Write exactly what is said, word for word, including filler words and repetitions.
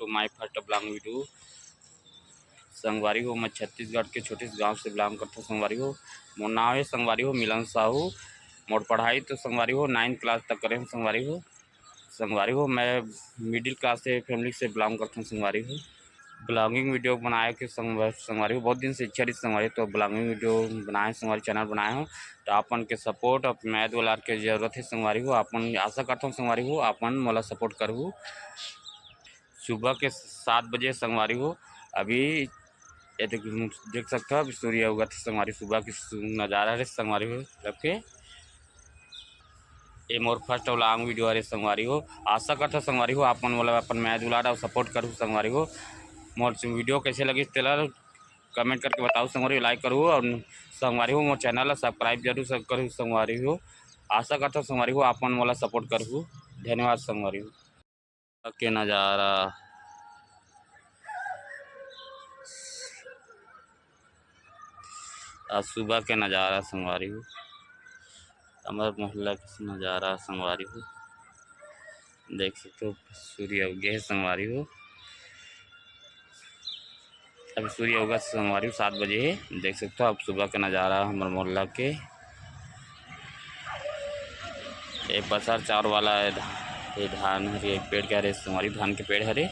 My first vlog video। संगवारी हो, मैं छत्तीसगढ़ के छोटे से गांव से belong करता हूँ संगवारी हो। मोर नाम है संगवारी हो मिलन साहू। मोर पढ़ाई तो संगवारी हो ninth class तक करे हूँ संगवारी हो। संगवारी हो, मैं middle class से family से belong करता हूँ संगवारी हो। Vlogging video बनाए के संगवा-, संगवारी हो, बहुत दिन से इच्छा रही संगवारी हो, तो vlogging video बनाए संगवारी, channel बनाए हो, तो आपन के support और मया दुलार के जरूरत है संगवारी हो। आपन आशा करता हूँ संगवारी हो, आपन मोला support करहू। सुबह के सात बजे संगवारी हो, अभी ये देख, देख सकते हो, अभी सूर्य उगत है संगवारी, सुबह की सु-, नज़ारा है संगवारी हो, तब के ये मोर first vlog video हरे संगवारी हो। आशा करता संगवारी हो, आप मन मोला अपन मया दुलार और support करू संगवारी हो। मोर video कैसे लगी तेला comment करके बताओ संगवारी हो, like करू और संगवारी हो मोर channel ला subscribe जरूर से करू संगवारी हो। आशा करता संगवारी हो, आप मन मोला support करू। धन्यवाद संगवारी हो। के नज़ारा, आज सुबह के नज़ारा संगवारी हो, हमर मोहल्ला के नज़ारा संगवारी हो, देख सकते हो सूर्य उगे है संगवारी हो। अभी सूर्य उगत संगवारी हो, सात बजे है, देख सकते हो आप सुबह के नज़ारा हमर मोहल्ला के। ये पसार चावल वाला है धा-, ये धान हरे, एक पेड़ के हरे संगवारी, धान के पेड़ हरे।